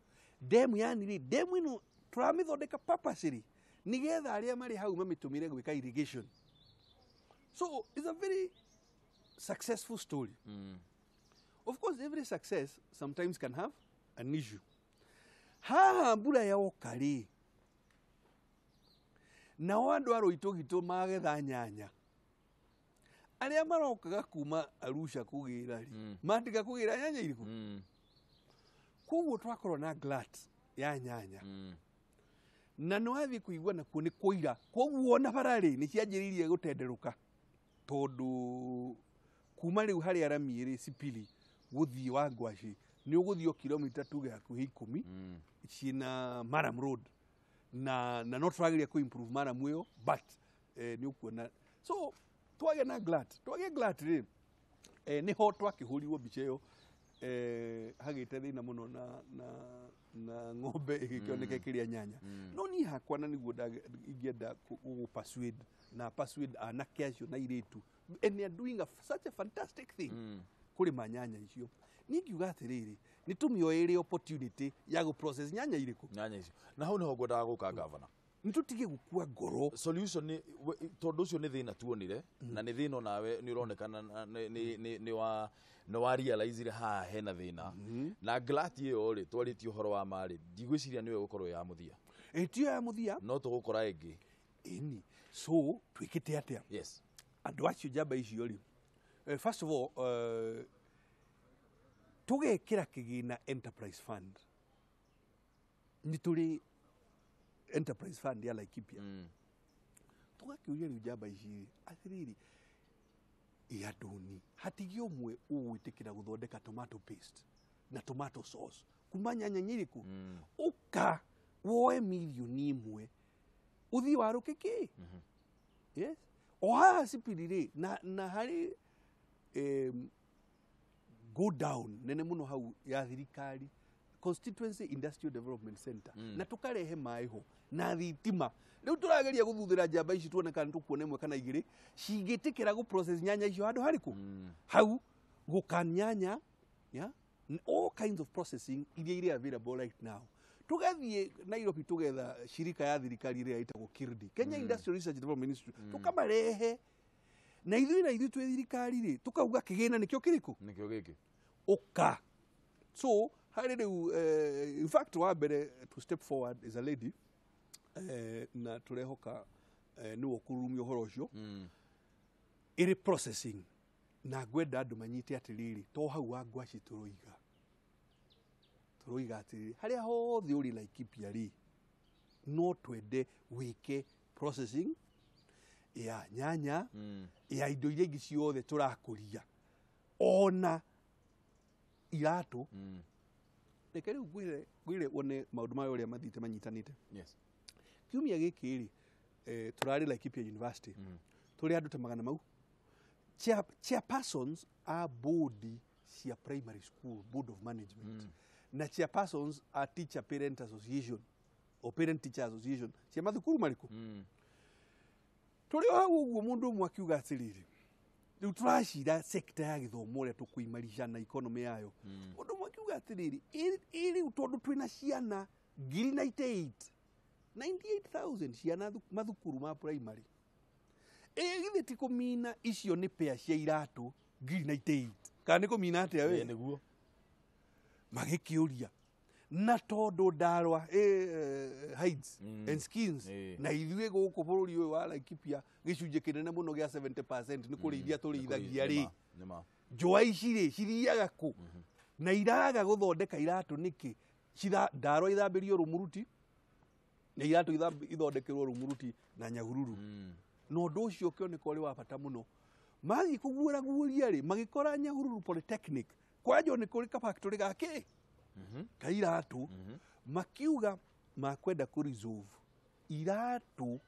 Ndemu yani rĩ, ndemu ĩno tũramĩthondeka purposely nĩgetha arĩa marĩ hau mamĩtũmĩre gwĩka irrigation. So it's a very successful story. Of course, every success sometimes can have an issue. Haha mbura yoka rĩ, nao andũ a Rũitũgitũ magetha nyanya, arĩa marokaga kuma Arusha kũgĩra rĩ, matiga kũgĩra nyanya irĩkũ? Koguo twakorwo na glut ya nyanya. Na nĩ wathiĩ kũigua nakuo nĩ kũira, koguo ona bara rĩ, nĩ cianjĩrĩirie gũtenderũka, tondũ kuma rĩu harĩa rami ĩrĩ Sipili gũthiĩ Wangwacĩ nĩ ũgũthiĩ o kilomita tuge hakuhĩ 10 ciĩna Maram Road, na no tũrageria kũ improve Maram ĩyo, but nĩ ũkuona. So twagĩa na glut, twagĩa glut rĩ, nĩho twakĩhũrirwo mbica ĩyo, hagĩte thĩna mũno na ng'ombe ĩgĩkĩoneka ĩkĩrĩa nyanya. No niĩ hakwa na nĩguo ingĩenda gũgũ persuade na persuade anake acio na airĩtu, and they are doing such a fantastic thing kũrĩma nyanya icio. Niĩ ngiuga atĩrĩrĩ, nĩ tũmĩoere opportunity ya gũ process nyanya irĩkũ? Nyanya icio. Na hau nĩho ngwendaga gũka, gavana. Nĩ tũtige gũkua ngoro. Solution nĩ tondũ ũcio nĩ thĩna tuonire, na nĩ thĩna onawe nĩ ũronekana nĩ wa realize haha hena thĩna na glut ĩyo rĩ twarĩtie ũhoro wa marĩ, ndigwĩciria nĩwe gũkorwo ya mũthia. Ĩtio ya mũthia. No tũgũkora ĩngĩ. Ĩni, so twĩkĩte atĩa? Yes. Andũ acio, njamba icio rĩ, first of all, tũgekĩra kĩgĩna enterprise fund. Nĩ tũrĩ enterprise fund ya Laikipia. Tũgakĩũria rĩu njamba ici rĩ, atĩrĩrĩ, ĩ andũni hatigĩ ũmwe ũgwĩtĩkĩra gũthondeka tomato paste na tomato sauce kuma nyanya nyirĩkũ? Ũka woe mirioni 1 ũthiĩ warũke kĩ. Yes, o haha Sipili rĩ, na harĩ go down nene mũno hau ya thirikari, Constituency Industrial Development Center, na tũkarehe maĩ ho na thitima. Rĩu tũrageria gũthuthĩra njamba ici tuone kana tũkuona ĩmwe kana igĩrĩ cingĩtĩkĩra gũ process nyanya icio handũ harĩkũ. Hau gũkan nyanya, yeah? All kinds of processing iria irĩ available right now. Tũgathiĩ Nairobi tũgetha shirika ya thirikari ĩrĩa ĩtagwo KIRDI, Kenya Industrial Research Development Institute, tũkamarehe na ithuĩ twĩ thirikari rĩ, tũkauga kĩgĩna nĩkĩo kĩrĩkũ? Nĩkĩo gĩkĩ. Ũka. So Harĩ rĩu in fact wa mbere to step forward is a lady, na tũrehoka nĩwe ũkũrurumia ũhoro ũcio. Ĩrĩ processing, na ngwenda andũ manyite atĩrĩrĩ, to hau wa ngwaci tũroiga atĩrĩrĩ, harĩa hothe ũrĩ Laikipia rĩ, no twende wĩke processing ya nyanya, ya indo iria ingĩ ciothe tũrakũria, ona iratũ. Reke rĩu ngwĩre wone maũndũ maya ũrĩa mathiĩte manyitanĩte. Kiumia gĩkĩ rĩ, tũrarĩ Laikipia University, tũrĩ andũ ta magana mau, chairpersons a board cia primary school, board of management, na chairpersons a teacher parent association or parent teacher association cia mathukuru marĩkũ. Tũrĩ o hau ũguo, mũndũ ũmwe akiuga atĩrĩrĩ, rĩu tũracira sector ya gĩthomo ũrĩa tũkũimarisha na economy yayo. Mũndũ ũmwe akiuga atĩrĩrĩ, ĩ rĩu tondũ twĩna ciana ngiri 98 98,000 ciana mathukuru ma primary, ĩ githĩ ti kũmina icio nĩ pair cia iratũ ngiri 98, kana nĩ kũmina atĩa we? Ĩ, nĩguo. Magĩkĩũria, na tondũ ndarwa hides and skins, na ithuĩ gũkũ bũrũri ũyũ wa Laikipia gĩcunjĩ kĩnene mũno gĩa 70% nĩ kũrĩithia tũrĩithagia rĩ, Nĩma. njũa ici rĩ cithiaga kũ na iraga gũthondeka iratũ nĩkĩ? Ndarwa ithambĩrio Rũmuruti na iratũ ithondekerwo Rũmuruti na Nyahururu. Na ũndũ ũcio ũkĩoneka ũrĩ wa bata mũno. Mathiĩ kũguũraguũria rĩ, magĩkora Nyahururu Polytechnic kwanjwo nĩ kũrĩ ka-factory gakĩ ka iratũ. Makiuga makwenda kũ resolve iratũ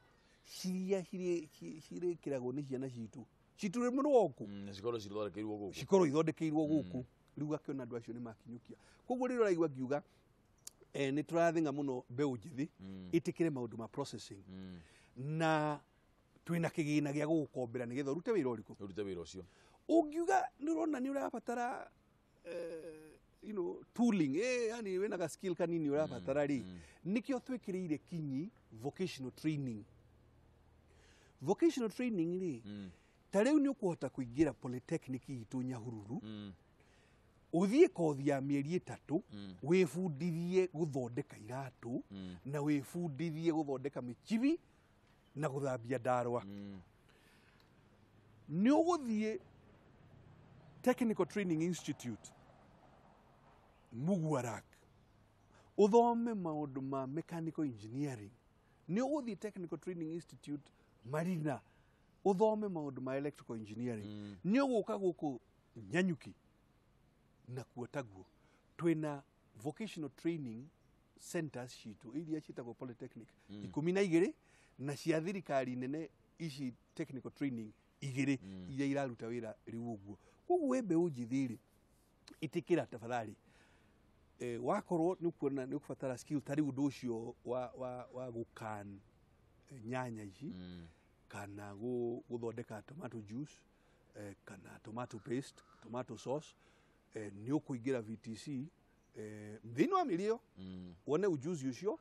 ciria cirĩkĩragwo nĩ ciana citũ citurĩmũrwo kũ. Cikorwo cithondekeirwo gũkũ. Cikorwo ithondekeirwo gũkũ. Rĩu gakĩona andũ acio nĩ makinyũkia. Koguo rĩrĩa ũraigua ngiuga nĩ tũrathinga mũno mbeũ njĩthĩ ĩtĩkĩre maũndũ ma processing, na twĩna kĩgĩna gĩa gũgũkombera nĩgetha ũrute wĩra ũrĩkũ? Ũrute wĩra ũcio. Ũngiuga nĩ ũrona nĩ ũrabatara tooling, yani wĩna ga skill kanini ũrabatara rĩ, nĩkĩo twĩkĩrĩire kinyi vocational training. Vocational training rĩ, ta rĩu nĩ ũkũhota kũingĩra polytechnic itũ Nyahururu, ũthiĩ kothi ya mĩeri 3, wĩbundithie gũthondeka iratũ, na wĩbundithie gũthondeka mĩchibi na gũthambia ndarwa. Nĩ ũgũthiĩ Technical Training Institute Muguarak, ũthome maũndũ ma mechanical engineering. Nĩ ũgũthiĩ Technical Training Institute Marina, ũthome maũndũ ma electrical engineering. Nĩ ũgũka gũkũ Nyanyuki nakuo taguo twĩna vocational training centers citũ iria ciĩtagwo polytechnic 12, na cia thirikari nene ici technical training 2 iria iraruta wĩra rĩu ũguo. Koguo wĩ mbeũ njĩthĩ rĩ, ĩtĩkĩra tafadhali, wakorwo nĩ ũkuona nĩ ũkũbatara skill ta rĩu ũndũ ũcio wa gũkan nyanya ici, kana gũthondeka tomato juice, kana tomato paste, tomato sauce, nĩ ũkũingĩra VTC thĩinĩ wa mĩeri ĩyo, wone ujuzi ũcio.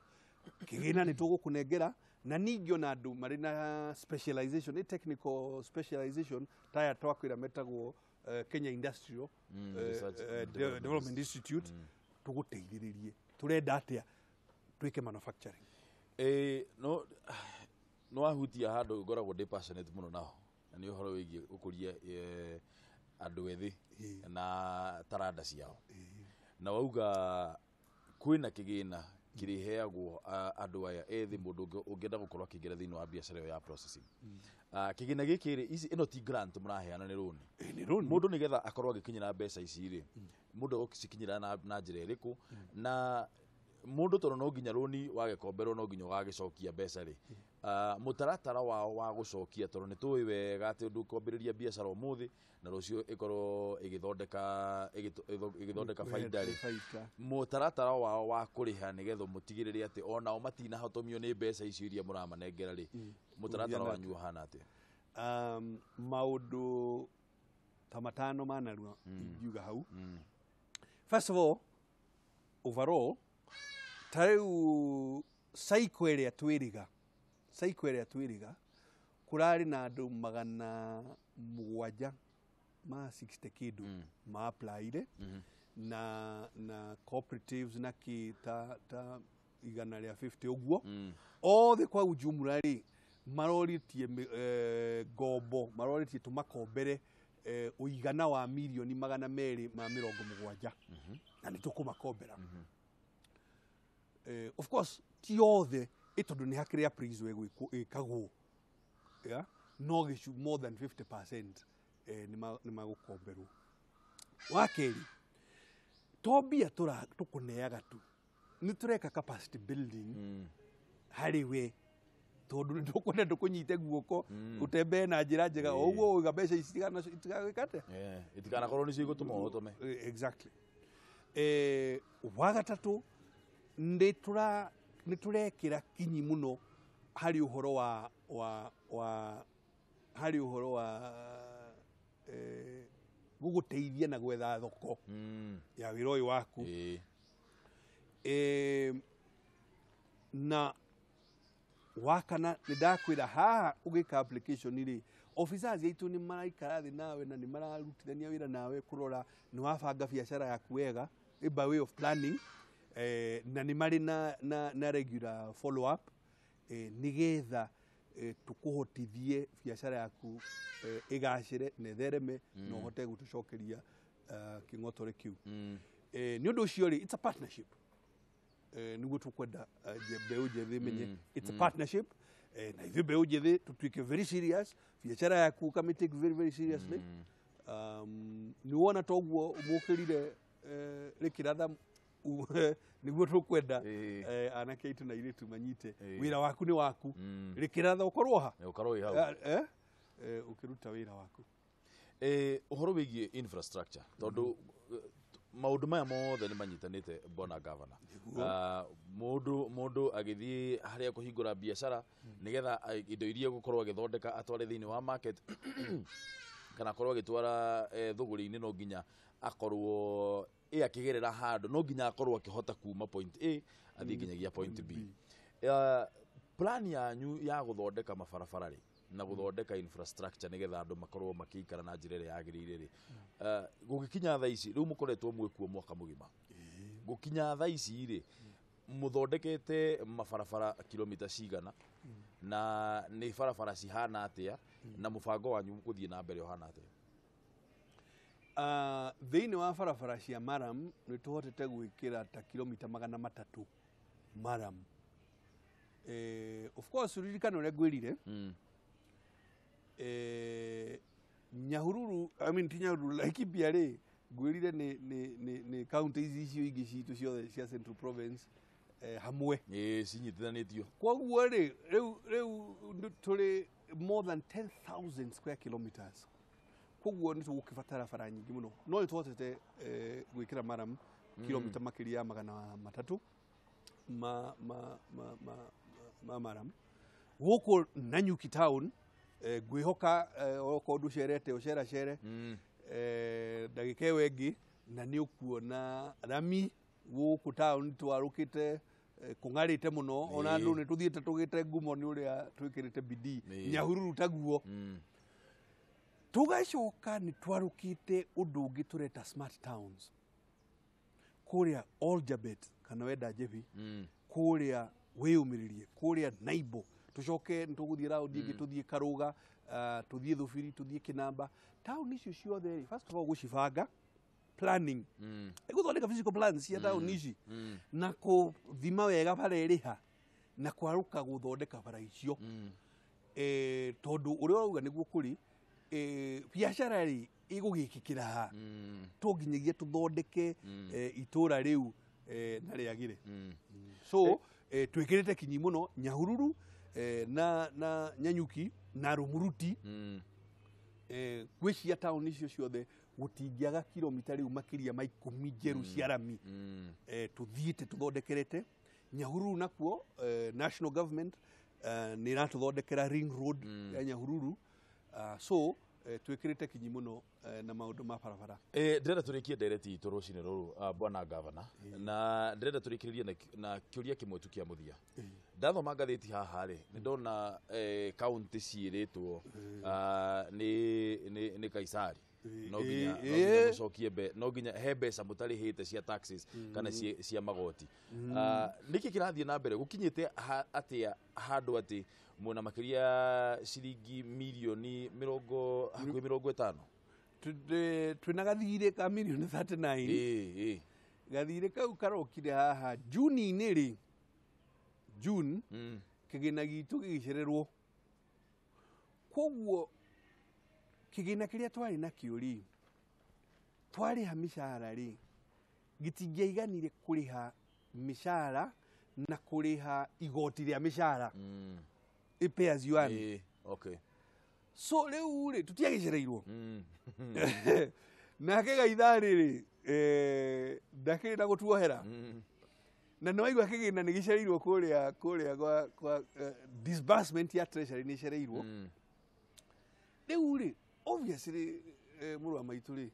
Kĩgĩna nĩ tũgũkũnengera, na ningĩ ona andũ marĩ na specialization, nĩ technical specialization taya twakwĩra metagwo Kenya Industrial Research Development Development Institute, tũgũteithĩrĩrie. Tũrenda atĩa twĩke manufacturing? No no wahutia handũ ngoragwo ndĩ passionate mũno naho, na nĩ ũhoro wĩgiĩ gũkũria andũ ethĩ na taranda ciao. Na wauga kwĩna kĩgĩna kĩrĩheagwo andũ aya ethĩ, mũndũ ũngĩenda gũkorwo akĩingĩra thĩinĩ wa biacara ĩyo ya processing. Kĩgĩna gĩkĩ rĩ, ici ĩno ti grant mũraheana, nĩ rũni? Nĩ rũni. Mũndũ nĩgetha akorwo agĩkinyĩra mbeca ici rĩ, mũndũ egũcikinyĩra na njĩra ĩrĩkũ? Na mũndũ tondũ no nginya rũni wagĩkomberwo, no nginya ũgagĩcokia mbeca rĩ, mũtaratara wao wa gũcokia, tondũ nĩ tũĩ wega atĩ ndũkwambĩrĩria biacara ũmũthĩ na rũciũ ĩkorwo ĩgĩthondeka baida rĩ, Baita. Mũtaratara wao wa kũrĩha nĩgetha mũtigĩrĩre atĩ onao matinahotomio nĩ mbeca icio iria mũramanengera rĩ, mũtaratara Ũthiĩ wanyu ũhana atĩa? Maũndũ ta matano manarua ingiuga hau. First of all, overall, ta rĩu cycle ĩrĩa twĩrĩga, cycle ĩrĩa twĩrĩga, kũrarĩ na andũ 760 ma kĩndũ ma applyire. na cooperatives na kĩ ta 150 ũguo. Othe kwa ujumla rĩ marorĩtie ngombo, marorĩtie tũmakombere ũigana wa mirioni 270, na nĩ tũkũmakombera. Of course ti othe, tondũ nĩ hakĩrĩ appraisal ĩkagwo, yeah? No gĩcu more than 50% nĩ magũkomberwo. Wa kerĩ, to mbia tũkũneaga tu, nĩ tũreka capacity building harĩ we, tondũ nĩ tũkwenda tũkũnyite guoko ũtembee na njĩra njega, o ũguo ũiga mbeca ici itigagĩka atĩa, Itikanakorwo nĩcio igũtũma ũhotome. Exactly. Wa gatatũ, nĩ tũrekĩra kinyi mũno harĩ ũhoro wa wa wa harĩ ũhoro wa gũgũteithia na gwetha thoko ya wĩra ũyũ waku. Na wakana nĩ ndakwĩra haha ũgĩka application rĩ, officers aitũ nĩ maraikara thĩ nawe na nĩ mararutithania wĩra nawe kũrora nĩ wabanga biacara yaku wega, by way of planning, na nĩ marĩ na regular follow up, nĩgetha tũkũhotithie biacara yaku ĩgacĩre na ĩthereme na ũhote gũtũcokeria kĩng'otore kĩu. Nĩ ũndũ ũcio rĩ, it's a partnership. Nĩguo tũkwenda mbeũ njĩthĩ menye it's a partnership, na ithuĩ mbeũ njĩthĩ tũtuĩke very serious, biacara yaku ũkamĩ take very very seriously. Nĩ wona toguo mũkĩrire rĩkĩratha, nĩguo tũkwenda anake aitũ na airĩtu manyite wĩra waku nĩ waku, rĩkĩratha ũkorwo ha ũkorwo wĩ hau ũkĩruta wĩra waku. Ũhoro wĩgiĩ infrastructure, tondũ maũndũ maya mothe nĩ manyitanĩte, bwana governor. Mũndũ agĩthiĩ harĩa kũhingũra biacara nĩgetha indo iria gũkorwo agĩthondeka atware thĩinĩ wa market kana akorwo agĩtwara thũgũrĩ-inĩ, no nginya akorwo akĩgerera handũ, no nginya akorwo akĩhota kuma point A athiĩ nginyagia point B. Plan yanyu ya gũthondeka mabarabara rĩ na gũthondeka infrastructure nĩgetha andũ makorwo makĩikara na njĩra ĩrĩa yagĩrĩire rĩ, gũgĩkinya thaa ici rĩu mũkoretwo mwĩkuo mwaka mũgima, gũkinya thaa ici rĩ mũthondekete mabarabara kilomita cigana, na nĩ barabara cihana atĩa, na mũbango wanyu gũthiĩ na mbere ũhana atĩa? Thĩinĩ wa barabara cia maram nĩ tũhotete gwĩkĩra ta kilomita 300 maram. Of course ririkana ũrĩa ngwĩrire, Nyahururu, I mean ti Nyahururu, Laikipia rĩ ngwĩrire nĩ county ici icio ingĩ citũ ciothe cia Central Province hamwe cinyitithanĩtio. Koguo rĩ rĩu tũrĩ more than 10,000 square kilometers, koguo nĩ tũgũkĩbatara bara nyingĩ mũno, no nĩ tũhotete gwĩkĩra maram kilomita makĩria ya 300 ma maram gũkũ Nanyuki town. Ngwĩhoka okorwo ndũcerete ũceracere ndagĩka ĩyo ĩngĩ, na nĩ ũkuona rami gũkũ town twarũkĩte kũng'arĩte mũno, ona andũ nĩ tũthiĩte tũgĩte ngumo nĩ ũrĩa twĩkĩrĩte bidii. Nyahururu taguo. Tũgacoka nĩ twarũkĩte ũndũ ũngĩ tũreta smart towns kũrĩa Oljabet kana wenda Njebi, kũrĩa Wĩyũmĩrĩrie, kũrĩa Naibo, tũcoke nĩ tũgũthiĩ raundi ĩngĩ, tũthiĩ Karũga, tũthiĩ Thũbiri, tũthiĩ Kĩnamba. Taũni icio ciothe rĩ, first of all gũcibanga planning, gũthondeka physical plans cia taũni ici, na kũthima wega bara ĩrĩha, na kwarũka gũthondeka bara icio, tondũ ũrĩa ũrauga nĩguo kũrĩ biacara rĩ ĩgũgĩkĩkĩra ha, to nginyagia tũthondeke itũra rĩu na rĩagĩre. So twĩkĩrĩte kinyi mũno Nyahururu na Nyanyuki na Rumuruti. Gwĩcia taũni icio ciothe gũtingĩaga kilomita rĩu makĩria ma 10 njerũ cia rami tũthiĩte tũthondekerete. Nyahururu nakuo national government nĩ ĩratũthondekera ring road ya Nyahururu. So twĩkĩrĩte kinyi mũno na maũndũ ma barabara. Ndĩrenda tũrĩkie ndereti itũ rũcinĩ rũrũ, bwana governor, na ndĩrenda tũrĩkĩrĩrie na kĩũria kĩmwe tu kĩa mũthia. Ndathoma ngathĩti haha rĩ, nĩ ndona county ciĩrĩtwo nĩ Kaisari. No nginya mũcokie no nginya he mbeca mũtarĩhĩte cia taxes kana cia magoti. Nĩkĩ kĩrathiĩ na mbere gũkinyĩte atĩa handũ atĩ mwena makĩria ciringi mirioni mĩrongo hakuhĩ 50? Twĩna gathirĩ ka mirioni 39. Gathirĩ kau karokire haha June-inĩ rĩ, June kĩgĩna gitũ gĩgĩcererwo. Koguo kĩgĩna kĩrĩa twarĩ nakĩo rĩ, twarĩha mĩcara rĩ, gĩtingĩaiganire kũrĩha mĩcara na kũrĩha igoti rĩa mĩcara. Pay as you earn. Okay. So rĩu rĩ tũtiagĩcereirwo. Nake Gaitharĩ rĩ, ndakĩrĩ na gũtuohera. Na nĩ waigua kĩgĩna nĩ gĩcereirwo kũrĩa kwa disbursement ya treasury nĩ ĩcereirwo. Rĩu rĩ, obviously mũrũ wa maitũ rĩ,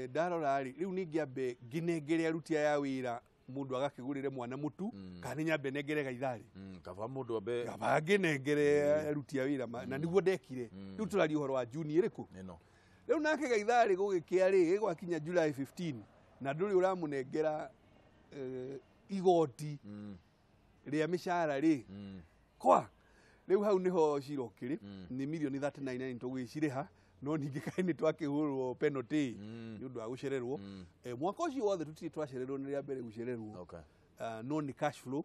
ndarora rĩ, rĩu nĩ ngĩambe ngĩnengere aruti aya wĩra mũndũ agakĩgũrĩre mwana mũtu, kana nyambe nengere Gaitharĩ. Kaba mũndũ ambe kaba ngĩnengere aruti a wĩra, na nĩguo ndekire. Rĩu tũraria ũhoro wa June ĩrĩkũ? Ĩno. Rĩu nake Gaitharĩ gũgĩkĩa rĩ, gwakinya July 15 na ndũrĩ ũramũnengera igoti rĩa mĩcara rĩ, kwa rĩu hau nĩho cira ũkĩrĩ, nĩ mirioni 39 tũgĩcirĩha, no ningĩ kaĩ nĩ twakĩhũrwo penalty nĩ ũndũ wa gũcererwo. Mwaka ũcio wothe tũtirĩ twacererwo, nĩ rĩa mbere gũcererwo. No nĩ cash flow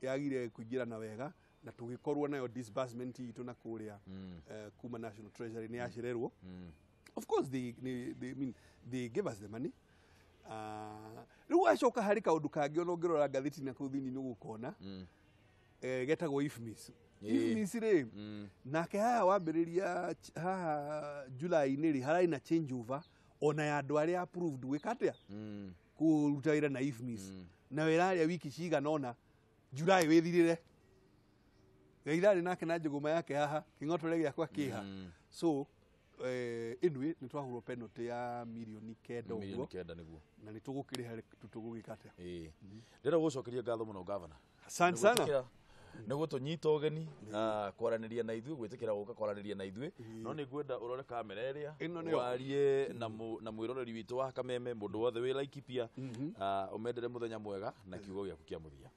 yagire kũingĩrana wega na tũgĩkorwo nayo disbursement itũ na kũrĩa kuma National Treasury nĩ yacererwo. Of course they I mean, they gave us the money. Rĩu wacoka harĩ kaũndũ kangĩ ona ũngĩrora ngathĩti na kũu thĩinĩ nĩ ũgũkona, getagwo IFMIS. IFMIS rĩ, nake haha wambĩrĩria haha July-inĩ rĩ, hararĩ na change over ona ya andũ arĩa approved gwĩka atĩa, kũruta wĩra na IFMIS. Na wĩra arĩa wiki cigana ũna July wĩthirĩre. Gaitharĩ nake na njũgũma yake haha kĩng'otore gĩakwa kĩha. So anyway nĩ twahũrwo penalty ya mirioni 9 ũguo. Mirioni 9 nĩguo. Na nĩ tũgũkĩrĩha tũgũgĩka atĩa. Ndĩrenda gũgũcokeria ngatho mũno gavana. Asante sana. Nĩguo tũnyita ũgeni kwaranĩria na ithuĩ, gwĩtĩkĩra gũka kwaranĩria na ithuĩ. No nĩ ngwenda ũrore kamera ĩrĩa warie na mwĩroreri witũ wa Kameme, mũndũ wothe wĩ Laikipia, ũmendere mũthenya mwega na kiugo gĩaku kĩa mũthia.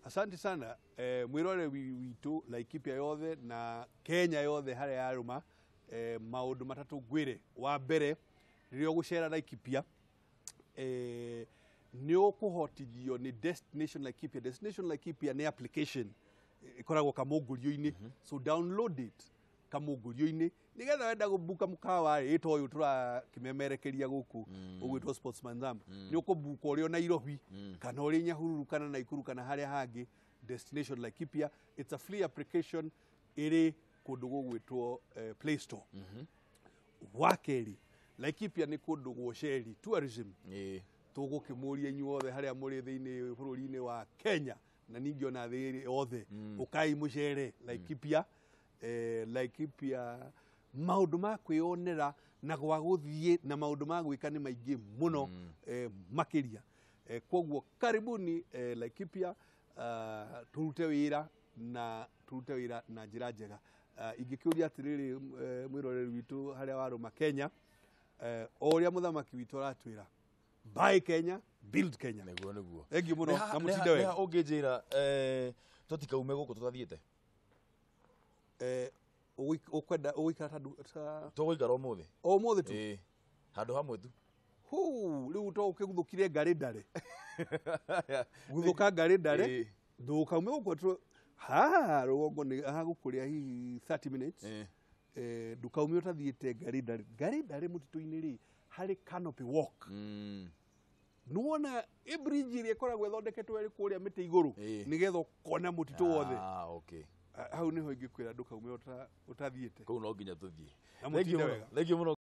Asante sana mwĩroreri witũ Laikipia yothe na Kenya yothe harĩa yarũma. Maũndũ matatũ ngwĩre. Wa mbere, rĩrĩa ũgũcera Laikipia, nĩ ũkũhotithio nĩ Destination Laikipia. Destination Laikipia nĩ application ĩkoragwo kamũngũrio-inĩ. So download it kamũngũrio-inĩ nĩgetha wenda gũbuka mũkawa rĩ, ta ũyũ tũrakĩmemerekeria gũkũ ũgwĩtwo Sportsman Thumb, nĩ ũkũbuka ũrĩ o Nairobi kana ũrĩ Nyahururu kana Naikuru kana harĩa hangĩ. Destination Laikipia, it's a free application ĩrĩ kũndũ gũgwĩtwo Play Store. Wa kerĩ, Laikipia nĩ kũndũ gũceri tourism. Tũgũkĩmũria inyuothe harĩa mũrĩ thĩinĩ bũrũri-inĩ wa Kenya na ningĩ ona thĩ yothe, ũkai mũcere Laikipia. Laikipia maũndũ ma kwĩyonera na gwa gũthiĩ na maũndũ ma gwĩka nĩ maingĩ mũno makĩria. Koguo karibuni Laikipia, tũrute wĩra na tũrute wĩra na njĩra njega. Ingĩkĩũria atĩrĩrĩ mwĩroreri witũ harĩa warũma Kenya, o ũrĩa mũthamaki witũ aratwĩra, buy Kenya, build Kenya. Nĩguo nĩguo. Thank you mũno na mũtinde wega. Ũngĩnjĩra tũtikaume gũkũ tũtathiĩte? Ũkwenda ũgũikara ta tũgũikara ũmũthĩ. Ũmũthĩ tu? Handũ hamwe tu. Huu, rĩu to ũkĩguthũkire ngarĩ ndare. Guthũka ngarĩ ndare, ndũkaume gũkũ haha rũgongo nĩ hagũkũrĩa hihi 30 minutes. Ndũkaume ũtathiĩte ngarĩ ndare. Ngarĩ ndare mũtitũ-inĩ rĩ, harĩ canopy walk. Nĩwona ĩ bridge ĩrĩa ĩkoragwo ĩthondeketwo ĩrĩ kũrĩa mĩtĩ igũrũ, nĩgetha ũkona mũtitũ wothe. Hau nĩho ingĩkwĩra ndũkaume ũtathiĩte. Kũu no nginya tũthiĩ. Na mũtinde wega. Thank you mũno.